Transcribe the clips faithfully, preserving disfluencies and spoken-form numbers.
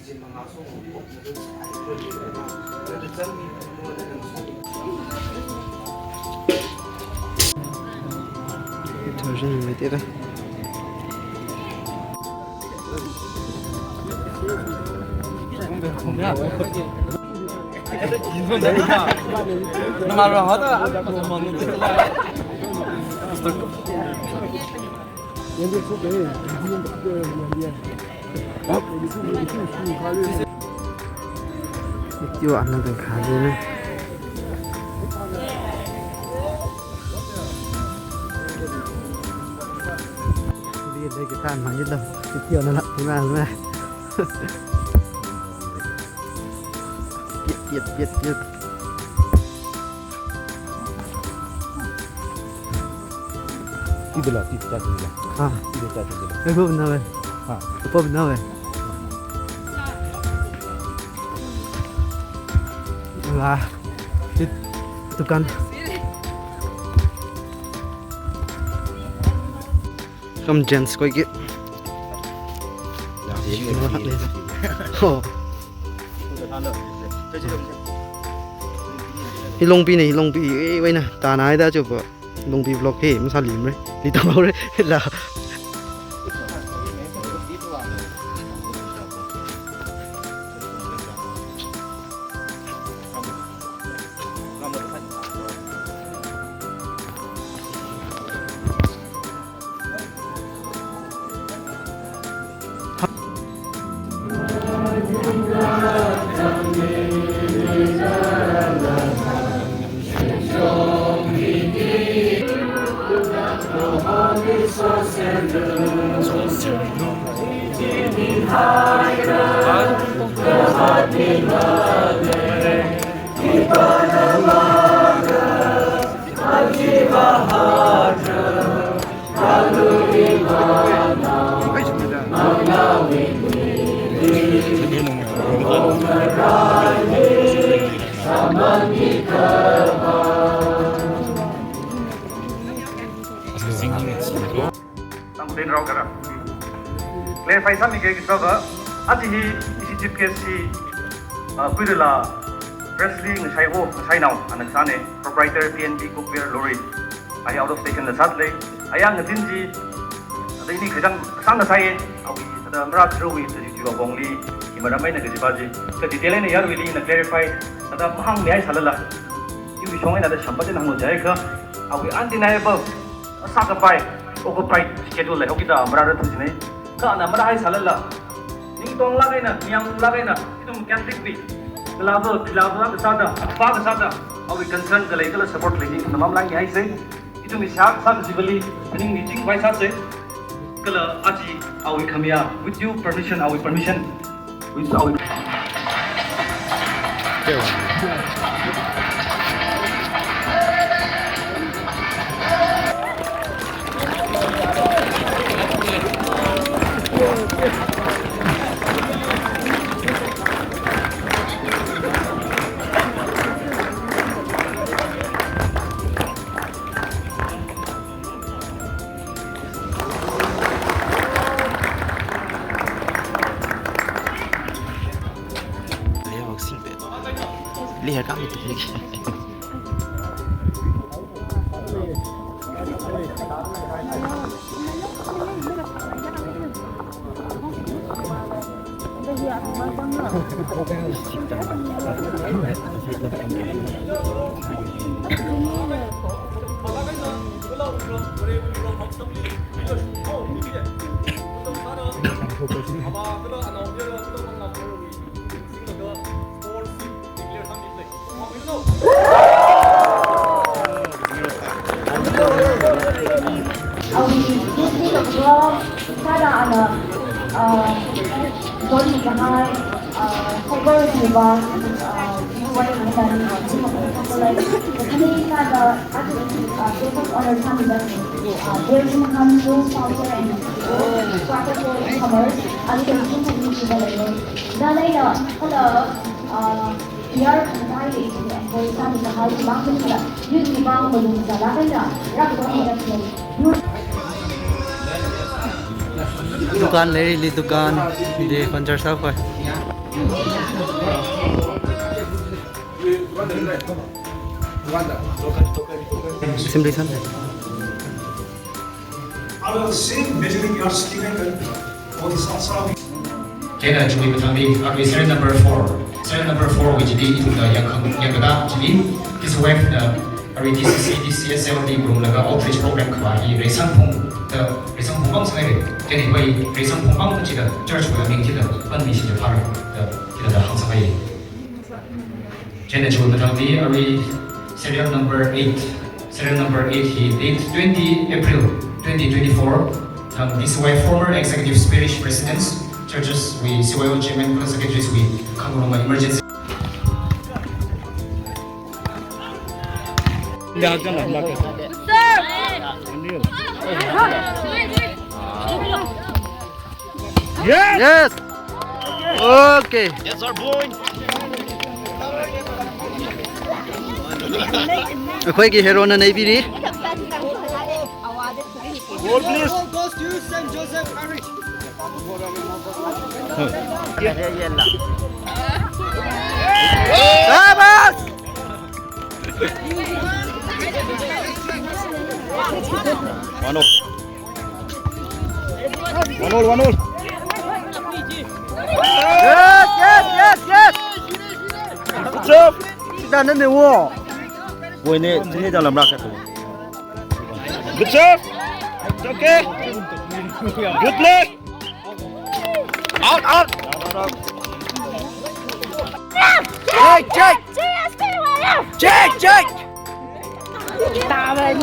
Video another khajina. Video lagi tan mangidam. Video na lak na na. Yep, yep, yep, yep. Tibela, tibela, tibela. Ha. Tibela, tibela. Eh, pop na we. Ha. Pop na we. Wala. Tit. Dukan. Kam gents koi ki. Oh. Hi Longpi ne, hi Longpi, eh, wei na, ta nai da chupa. Longpi vlog hi, masa lim re. Li tang re, la. Tangkhulen rao kara. Clarify sāmige kaji sāva, aja hi ishi chief guest hi, ah, Khuirala Presley Ngasaiho, Ngasainao, ana kasāne, proprietor P N B Cookware Lorry. Ahi out of station la sāda lei. Ayang ngazin chi, ada ini kachang kasāng kasāye, awui, ada mara tharui, ada jiwa bongli, imaram eina kajipa chi. Ka detail eina yaruili ina clarify, ada mahāngmihai sālala. Iwui shong eina ada shambat eina hānglu jiakha, awui undeniable, sākapai, occupied schedule lei, hokita mara rāthu jine. Ka ana marahai sālala. Ningtonglāk eina, ningyānglāk eina, ithum Catholic wui, kalava, khilava kasāda, pa kasāda, awui concern khalei kala support khalei chi ithumna mamalaimihaise. Ithum ishākha sākazibali, aning nichingvai sāse. Kala aja awui khamiya, with your permission, awui permission. With awui Awui, this is a vlog. Kada ana, uh, zon kahai, uh, cyber hiva, uh, wai hiva, uh, kani kada, uh, guest of honor sāmida, uh, Belgium Council, Culture and Protocol Commerce, uh, Belgium Council, Dalaina, hello, uh, P R and I, and for example, the house market, youth, the bank, the Dukan lei, li dukan, di furniture shop koi. Assembly Sunday. Our same measuring yards given for the Sasa. Chieina chiwui mathangli, arui serial number four. Serial number four wui chili ithumna yangkhang, yangkada chili, this wave na, arui T C C, T C S L li kurumlaga outreach program khavā hi Reisangphung da, Reisangphung bang sāngai re. Chieina hiwui Reisangphung bang chida church wui aming chida panmi shida phara da, chida da hāngsāngai. Chieina chiwui mathangli arui serial number eight. Serial number eight hi date twenty April twenty twenty-four. Thang D C Y former executive parish presidents, churches wui C Y O chairman, secretaries wui khangaruma emergency. Yes. Yes. Okay. Yes, sir, boy. ꯑꯩꯈꯣꯏꯒꯤ heroꯅ ꯅꯩꯕꯤꯔꯤ꯫ Goal, please. Goes to Saint Joseph Parish. ꯁꯥꯕꯥꯁ! One all. One all, one all. Yes, yes, yes, yes. Good job. Chida nane wo. Boy ne, chine da lamra ka to. Good job. It's okay. Good play. Out, out. Check, check. Check, check. Line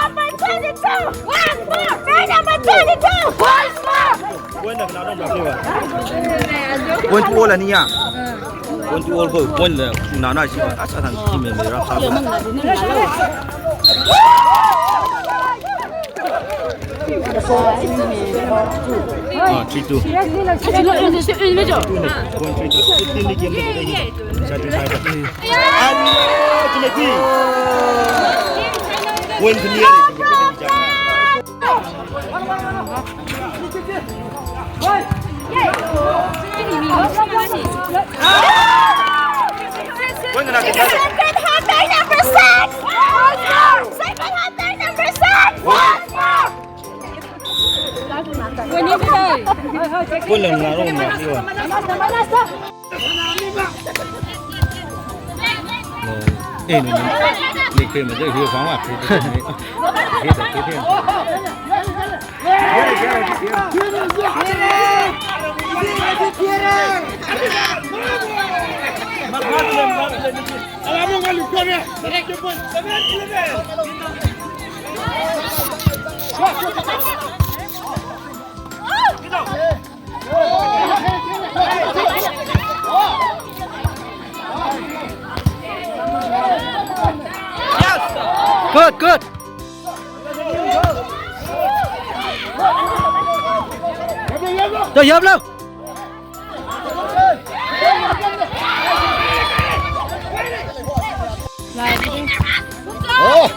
number twenty-two! Once more! Line number twenty-two! Once more! Point to all aniya. Point to all ko, point le, nana shi, asa thang shi me me rap sa. Ah, three two. Point three two. Fifteen li game le. Satisfied. Hello, Timothy. Point clear. Point na. Second half, number six. Second half, number six. Point lang na rong na. Eh, ni, ni. Ni kwe ma je hiu fang wa, kwe ma je ni. Hiu da, hiu, hiu. Good, good. Ṭo yaplu. Oh.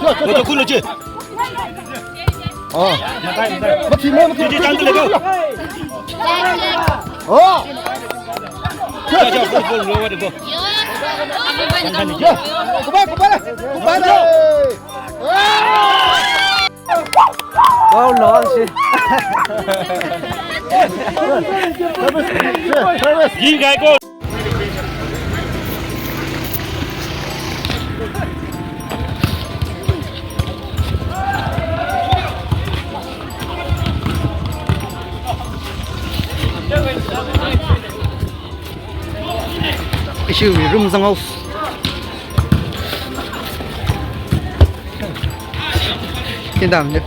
Lo, lo, lo, lo, lo. Oh. Mati, mati, mati. Oh. Go, go, go, go, go. Go back, go back. Go back. Wow, long shit. Ying kai ko. Ishi room zangau. Kindam je.